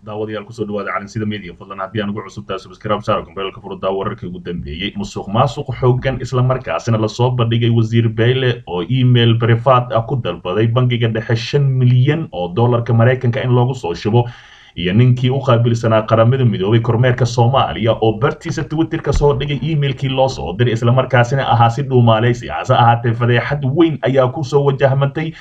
Daawadayaal, kusoo dhawaada Calansida Media. Fadlan haddii aan ugu cusub tahay, subscribe saaro, gambaleelka furdaa wararkii ugu dambeeyey. Musuq maasuq xooggan, isla markaasina lasoo bandhigay wasiir Beyle oo email private ah ku dalbaday Bangiga Dhexe 5 milyan oo dollarka Maraykanka in loogu soo shubo, iyo ninkii u qaabilsanaa Qaramada Midoobay kormeerka Soomaaliya oo bartiisa Twitterka soo dhigay emailkii loo soo diray, islamarkaasina ahaa si dhuumaaleysi. Hase ahaatee, fadeexad weyn ayaa kusoo wajahmantay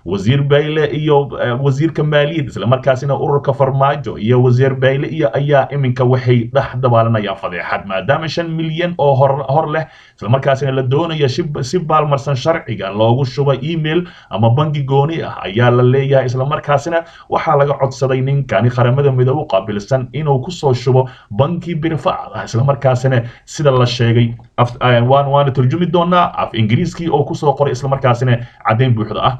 wasiir Bayle iyo wasiirka maaliyadda, islamarkaasina ururka Farmaajo iyo wasiir Bayle iyo ayaa iminka waxay dhex dabaalanayaan fadeexad, maadaama 5 milyan oo hor leh, islamarkaasina la doonayo si baalmarsan sharciga loogu shubo email ama bangi gooni ah ayaa la leeyahay. Islamarkaasina waxaa laga codsaday ninkani Qaramada Midoobe u qaabilsan inuu kusoo shubo banki private ah, islamarkaasina sida la sheegay waana turjumi doonaa af Ingiriiskii oo kusoo qoray, islamarkaasina caddeyn buuxda ah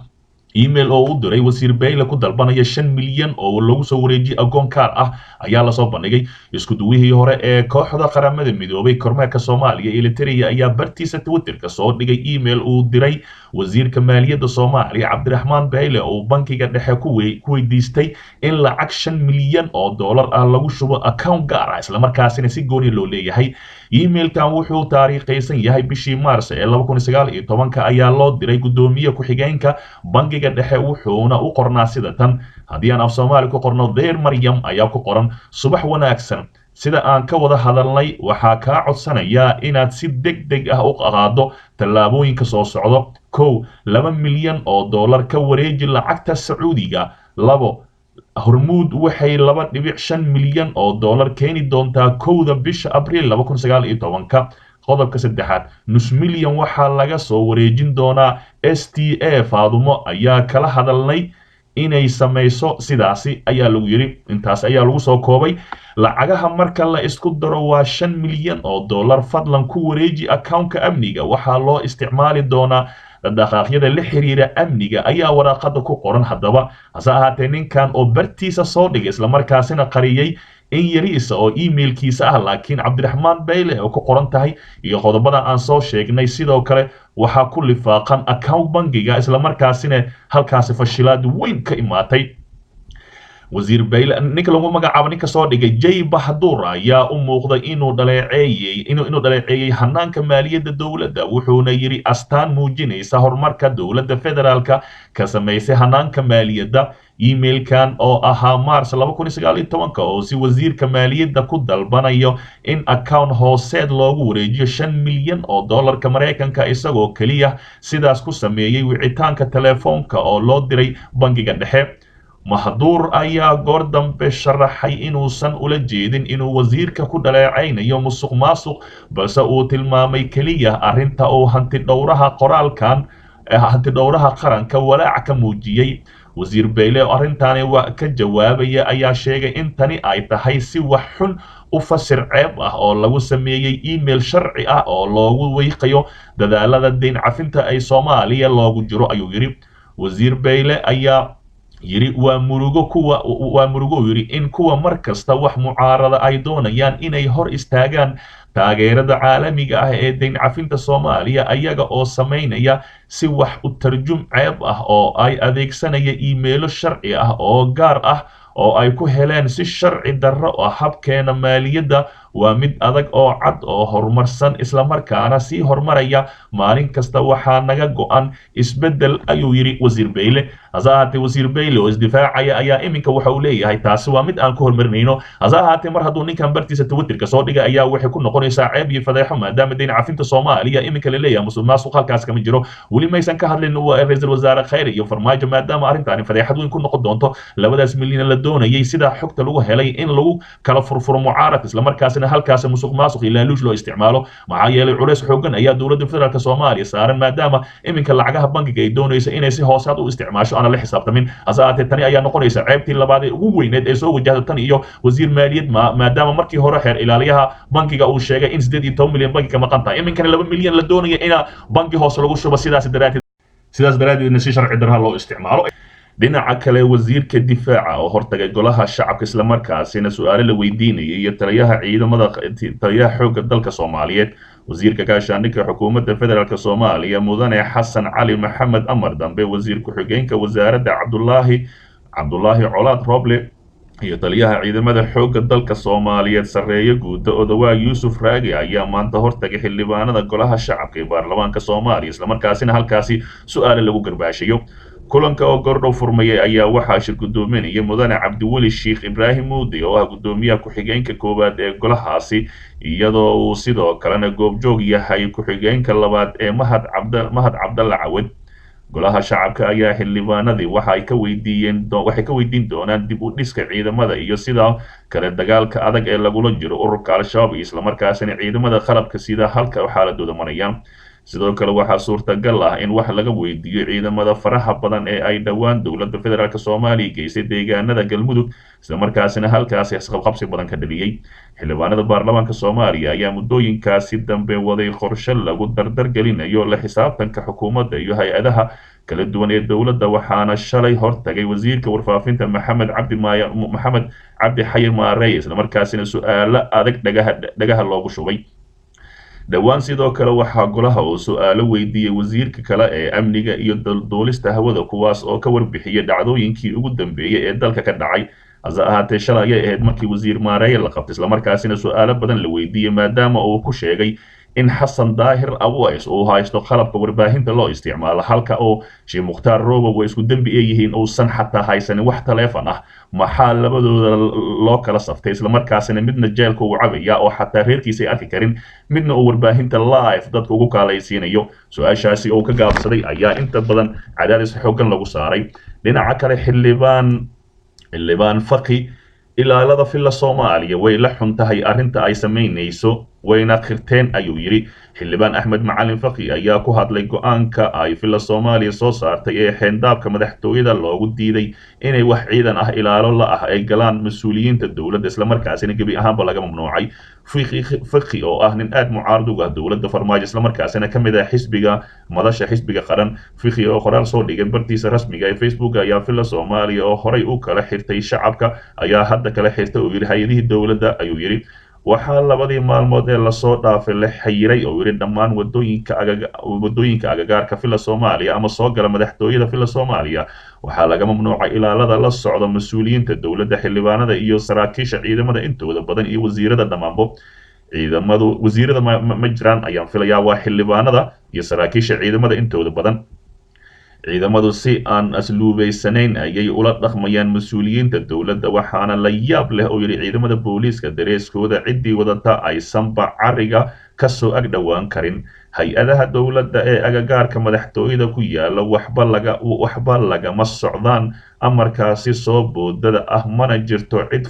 email oo u diray wasiir Bayle ku dalbanaya 5 milyan oo lagu soo wareejiyay akoon kaar ah ayaa lasoo bandhigay. Isku duwihii hore ee kooxda Qaramada Midoobay kormeerka Soomaaliya, Eliteria, ayaa bartiisa Twitterka soo dhigay email uu diray wasiirka maaliyadda Soomaaliya Cabdiraxmaan Bayle oo Bankiga Dhexe ku weydiistay in lacag 5 milyan oo dollar ah lagu shubo account gaar ah, islamarkaasina si gooni loo leeyahay. Emailkan wuxuu taariikhaysan yahay bishii Maars ee 2019-ka ayaa loo diray guddoomiye ku-xigeenka Bankiga Dhexe, wuxuuna u qornaa sida tan. Haddii aan af Soomaali ku qorno, "Dear Maryam," ayaa ku qoran, "subax wanaagsan. Sida aan ka wada hadalnay, waxaa kaa codsanayaa inaad si deg deg ah u qaado tallaabooyinka soo socdo. 1, 2 milyan oo dollar ka wareeji lacagta Sacuudiga. 2, Hormuud waxay 2.5 milyan oo dollar keeni doontaa 1-da bisha Abriil 2019-ka. Qodobka saddexaad, nus milyan waxaa laga soo wareejin doonaa STA. Faadumo ayaa kala hadalnay inay samayso sidaasi," ayaa lagu yidhi. Intaas ayaa lagu soo koobay. "Lacagaha marka la isku daro waa 5 milyan oo dollar. Fadlan ku wareeji accountka amniga. Waxaa loo isticmaali doonaa dhaqaaqyada la xiriira amniga," ayaa waraaqada ku qoran. Haddaba, hase ahaatee, ninkan oo bartiisa soo dhigay, islamarkaasina qariyey in yariisa oo emailkiisa ah, laakiin Cabdiraxmaan Bayle oo ku qoran tahay iyo qodobada aan soo sheegnay, sidoo kale waxaa ku lifaaqan account bangiga, islamarkaasina halkaasi fashilaad weyn ka imaatay. Wasiir Bayle, ninka lagu magacaabo ninka soo dhigay Jay Bahdur, ayaa u muuqday inuu dhaleeceeyey hanaanka maaliyadda dowladda, wuxuuna yidhi astaan muujinaysa horumarka dowladda federaalka ka samaysay hanaanka maaliyadda. Emailkan oo ahaa Mars 2019-ka oo si wasiirka maaliyadda ku dalbanayo in account hooseed loogu wareejiyo 5 milyan oo dollarka Maraykanka, isagoo keliya sidaas ku sameeyey wicitaanka telefoonka oo loo diray Bangiga Dhexe. Mahduur ayaa goor dambe sharaxay inuusan ula jeedin inuu wasiirka ku dhaleecaynayo musuq maasuq, balse uu tilmaamay keliya arrinta uu hanti dhowraha qoraalkan hanti dhowraha qaranka walaac ka muujiyey. Wasiir Bayle oo arrintaani waa ka jawaabaya ayaa sheegay in tani ay tahay si wax xun u fasir ceeb ah oo lagu sameeyey email sharci ah oo loogu wiiqayo dadaalada deyn cafinta ay Soomaaliya loogu jiro, ayuu yidhi. Wasiir Bayle ayaa yidhi, waa murugo kuwa waa murugo yidhi in kuwa mar kasta wax mucaarada ay doonayaan inay hor istaagaan taageerada caalamiga ah ee deyn cafinta Soomaaliya, ayaga oo samaynaya si wax u tarjum ceeb ah oo ay adeegsanaya iimaylo sharci ah oo gaar ah oo ay ku heleen si sharci darro ah. Habkeena maaliyadda waa mid adag oo cad oo horumarsan, islamarkaana sii horumaraya maalin kasta. Waxaa naga go'an isbeddel, ayuu yidhi wasiir Bayle. Hase ahaatee, wasiir Bayle oo isdifaacaya ayaa iminka waxa uu leeyahay taasi waa mid aan ku horumarinayno. Hase ahaatee, mar hadduu ninkan bartiisa Twitterka soo dhigay ayaa waxay ku noqonaysaa ceeb iyo fadeexo, maadaama deyn cafinta Soomaaliya iminka la leeyahay musuq maasuq halkaas kama jiro. Weli maysan ka hadlin ra-iisul wasaare Khayre iyo Farmaajo, maadaama arrintaani fadeexad weyn ku noqon doonto. Labadaas milyan la doonayay, sida xogta lagu helay, in lagu kala furfuro mucaaradka, islamarkaasina halkaasi musuq maasuq iyo laaluush loo isticmaalo, maxaa yeelay culays xoogan ayaa dowladda federaalka Soomaaliya saaran, maadaama iminka lacagaha bangiga ay doonayso inay si hoosaad u isticmaasho, aana la xisaabtamin. Hase ahaatee, tani ayaa noqonaysa ceebtii labaad ee ugu weyneed ee soo wajahda tan iyo wasiir maaliyad, maadaama markii hore xeer ilaaliyaha bankiga uu sheegay in 18 milyan banki ka maqan tahay, iminkana 2 milyan la doonaya ina banki hoose lagu shubo, sidaas daraaddeedna si sharci darra loo isticmaalo. Dhinaca kale, wasiirka difaaca oo hortagay Golaha Shacabka, islamarkaasina su-aalo la weydiinayay, iyo taliyaha ciidamada, taliyaha xoogga dalka Soomaaliyeed. Wasiirka gaashaandhigga Xukuumadda Federaalk Soomaaliya, mudane Xasan Cali Maxamed Amar Dambe, wasiir ku-xigeenka wasaaradda Cabdulaahi Colaad Roble. Iyo taliyaha ciidamada xoogga dalka Soomaaliyeed sarreeye guuda Odawaag Yuusuf Raagi ayaa maanta hortagay xildhibaanada golaha shacabka ee baarlamaanka Soomaaliya, islamarkaasina halkaasi su-aale lagu garbaashayo. Kulanka oo gordhow furmayay ayaa waxaa shir guddoominaya mudane Cabdiweli Sheekh Ibraahim Muudi oo ah guddoomiyaha ku-xigeenka koowaad ee golahaasi, iyadoo uu sidoo kalena goobjoog yahay ku-xigeenka labaad ee Mahad Cabdalla Cawad. Golaha shacabka ayaa xildhibaanadii waxa ay ka weydiiyeen waxay ka weydiin doonaan dib u dhiska ciidamada iyo sidoo kale dagaalka adag ee lagula jiro ururka Al-Shabaab, iyo islamarkaasina ciidamada qalabka sida halka xaaladooda marayaan. Sidoo kale waxaa suurtagal ah in wax laga weydiiyo ciidamada faraha badan ee ay dhowaan dowladda federaalk Soomaaliya geysay deegaanada Galmudug, islamarkaasina halkaasi isqabqabsi badan ka dhaliyey. Xildhibaanada baarlamaanka Soomaaliya ayaa muddooyinkaasi dambe waday qorshe lagu dardar gelinayo la xisaabtanka xukuumadda iyo hay-adaha kala duwan ee dowladda, waxaana shalay hortagay wasiirka warfaafinta Maxamed Cabdi Maaya Maxamed Cabdi Xayir Maareey, islamarkaasina su-aalo adag dhagaha loogu shubay dhowaan. Sidoo kale waxaa golaha uu su-aalo weydiiyey wasiirka kale ee amniga iyo duulista hawada, kuwaas oo ka warbixiyey dhacdooyinkii ugu dambeeyey ee dalka ka dhacay. Hase ahaatee shalay ayay ahayd markii wasiir Maareeye la qabtay, islamarkaasina su-aalo badan la weydiiyey, maadaama uu ku sheegay in Xasan Daahir Aweys uu haysto qalabka warbaahinta loo isticmaalo, halka oo Sheekh Mukhtaar Robow way isku dembi ay yihiin uusan xataa haysanin wax taleefon ah. Maxaa labadooda loo kala saftay, islamarkaasina midna jeelka uu cabaya oo xataa reerkiisa ay arki karin, midna uu warbaahinta live dadka ugu kaalaysiinayo? Su-aashaasi oo ka gaabsaday ayaa inta badan cadaadis xooggan lagu saaray. Dhinaca kale, xildhibaan Faqi: ilaalada Villa Soomaaliya way la xun tahay arrinta ay samaynayso, wayna khirteen, ayuu yidhi. Xildhibaan Axmed Macalin Faqi ayaa ku hadlay go-aanka ay Villa Soomaaliya soo saartay ee xeendaabka madaxtooyada loogu diiday inay wax ciidan ah ilaalo la ah ay galaan mas-uuliyiinta dowladda, islamarkaasina gebi ahaanba laga mamnuucay. Faqi oo ah nin aad mucaarad uga ah dowladda Farmaajo, islamarkaasina ka mid ah xisbiga madasha xisbiga qaran. Faqi oo qoraal soo dhigay bartiisa rasmiga ee Facebook ayaa Villa Soomaaliya oo horay u kala xirtay shacabka ayaa hadda kala xirtay uu yidhi hay-adihii dowladda, ayuu yidhi. Waxaa labadii maalmood ee lasoo dhaafay la xayiray, oo yidhi, dhammaan wadooyinka agagaarka Villa Soomaaliya ama soo gala madaxtooyada Villa Soomaaliya. Waxaa laga mamnuucay ilaalada la socda mas-uuliyiinta dowladda, xildhibaanada iyo saraakiisha ciidamada intooda badan iyo wasiirada dhammaanbo. Ciidamadu wasiirada ma jiraan ayaan filayaa, waa xildhibaanada iyo saraakiisha ciidamada intooda badan. Ciidamadu si aan asluubaysanayn ayay ula dhaqmayaan mas-uuliyiinta dowladda, waxaana la yaab leh, oo yidhi, ciidamada booliiska dareeskooda ciddii wadata aysanba cariga kasoo ag dhowaan karin. Hay-adaha dowladda ee agagaarka madaxtooyada ku yaala waxba lagama socdaan amarkaasi soo boodada ah, mana jirto cid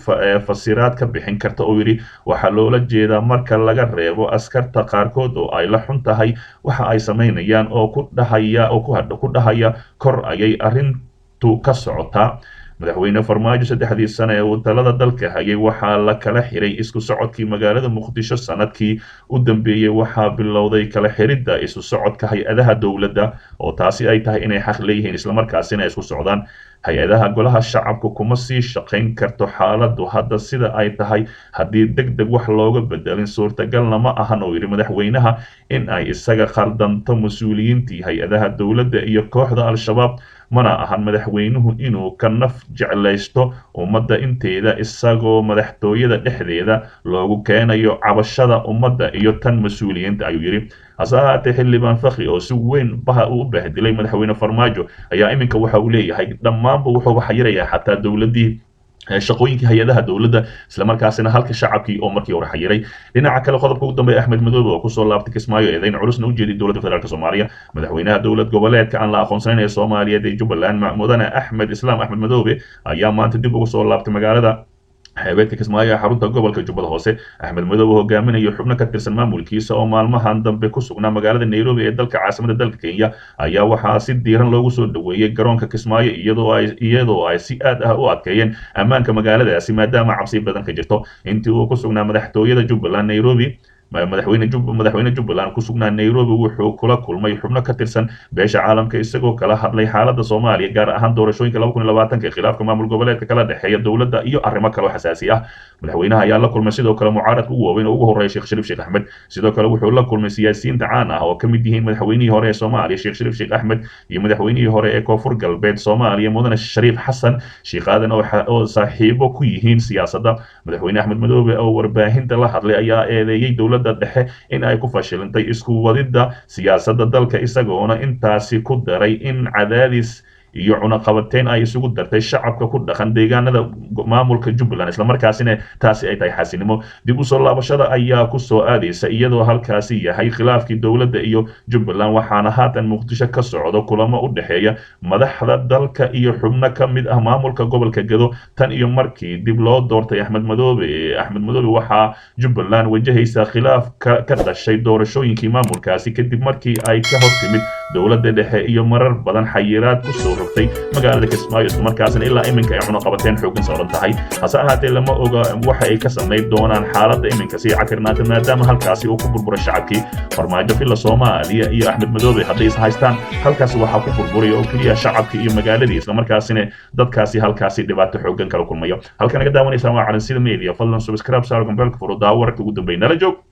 fasiraad ka bixin karta, oo yidhi, waxaa loola jeedaa marka laga reebo askarta qaarkood oo ay la xun tahay waxa ay samaynayaan oo ku dhahaya oo ku dhahaya kor ayay arrintu ka socotaa. Madaxweyne Farmaajo 3dii sano ee uu talada dalka hayay waxaa la kala xiray isku socodkii magaalada Muqdisho. Sanadkii u dambeeyey waxaa bilowday kala xiridda isu socodka hay-adaha dowladda, oo taasi ay tahay inay xaq leeyihiin islamarkaasina ay isku socdaan hay-adaha. Golaha shacabka kuma sii shaqayn karto xaaladdu hadda sida ay tahay haddii deg deg wax looga bedelin. Suurtagalna ma ahan, oo yidhi, madaxweynaha in ay isaga khaldanto mas-uuliyiintii hay-adaha dowladda iyo kooxda Al-Shabaab, mana ahan madaxweynuhu inuu ka naf jeclaysto ummadda inteeda, isagoo madaxtooyada dhexdeeda loogu keenayo cabashada ummadda iyo tan mas-uuliyiinta, ayuu yidhi. Hase ahaatee xildhibaan Fakhi oo si weyn baha uu u bahdilay madaxweyne Farmaajo ayaa iminka waxa uu leeyahay dhammaanba wuxuu xayirayaa xataa dowladdii shaqooyinkii hay-adaha dowladda, islamarkaasina halka shacabkii oo markii hore xayiray. Dhinaca kale, qodobka ugu dambeeya, Axmed Madoobe oo kusoo laabtay Kismaayo, eedayn culusna u jeeday dowladda federaalk Soomaaliya. Madaxweynaha dowlad goboleedka aan la aqoonsanayn ee Soomaaliyeed ee Jubbaland, mudane Axmed Islaam Axmed Madoobe, ayaa maanta dib ugu soo laabtay magaalada xeebeedka Kismaayo ee xarunta gobolka Jubbada Hoose. Axmed Madoobe hogaaminayo xubno ka tirsan maamulkiisa oo maalmahan dambe ku sugnaa magaalada Nairobi ee dalka caasimada dalka Kenya ayaa waxaa si diiran loogu soo dhoweeyey garoonka Kismaayo, iyadoo ay si aad ah u adkeeyeen ammaanka magaaladaasi maadaama cabsi badan ka jirto. Intii uu ku sugnaa madaxtooyada Jubbaland Nairobi Madaxweyne Jubbaland ku sugnaa Nairobi wuxuu kula kulmay xubno ka tirsan beesha caalamka, isagoo kala hadlay xaaladda Soomaaliya, gaar ahaan doorashooyinka 2020-ka, khilaafka maamul goboleedka kala dhexeeya dowladda iyo arrimo kaloo xasaasi ah. Madaxweynaha ayaa la kulmay sidoo kale mucaaradka ugu waaweyn oo ugu horreeya Sheekh Shariif Sheekh Axmed. Sidoo kale wuxuu la kulmay siyaasiyiinta caan ah oo ka mid yihiin madaxweynihii hore ee Soomaaliya Sheekh Shariif Sheekh Axmed iyo madaxweynihii hore ee Koonfur Galbeed Soomaaliya Mudane Shariif Xasan Sheekh Aadan oo saaxiibo ku yihiin siyaasadda. Madaxweyne Axmed Madoobe oo warbaahinta la hadlay ayaa eedeeyey dowladda dhexe in ay ku fashilantay isku wadidda siyaasadda dalka, isagoona intaasi ku daray in cadaadis iyo cunaqabateyn ay isugu dartay shacabka ku dhaqan deegaanada maamulka Jubbaland, islamarkaasina taasi ay tahay xaasinimo. Dib usoo laabashada ayaa kusoo aadaysa iyadoo halkaasi yahay khilaafkii dowladda iyo Jubbaland, waxaana haatan Muqdisho ka socdo kulamo u dhexeeya madaxda dalka iyo xubno ka mid ah maamulka gobolka Gedo. Tan iyo markii dib loo doortay Axmed Madoobe, Axmed Madoobe, waxaa Jubbaland wajahaysa khilaaf ka dhashay doorashooyinkii maamulkaasi, kadib markii ay ka hor timid dowladda dhexe iyo marar badan xayiraad kusoo rogtay magaalada Kismaayo, islamarkaasina ilaa iminka ay cunaqabateen xoogan saaran tahay. Hase ahaatee lama oga waxa ay ka samayn doonaan xaaladda iminka sii cakirnaata, maadaama halkaasi uu ku burbura shacabkii. Farmaajo, Villa Soomaaliya iyo Axmed Madoobe hadday is haystaan, halkaasi waxaa ku burburaya oo keliya shacabkii iyo magaaladii, islamarkaasina dadkaasi halkaasi dhibaato xoogan kala kulmayo. Halka naga daawanaysaan waa Calansida Media. Fadlan subscribe saar, gambaleelka furo, daawo wararka ugu dambeeya. Nala joog.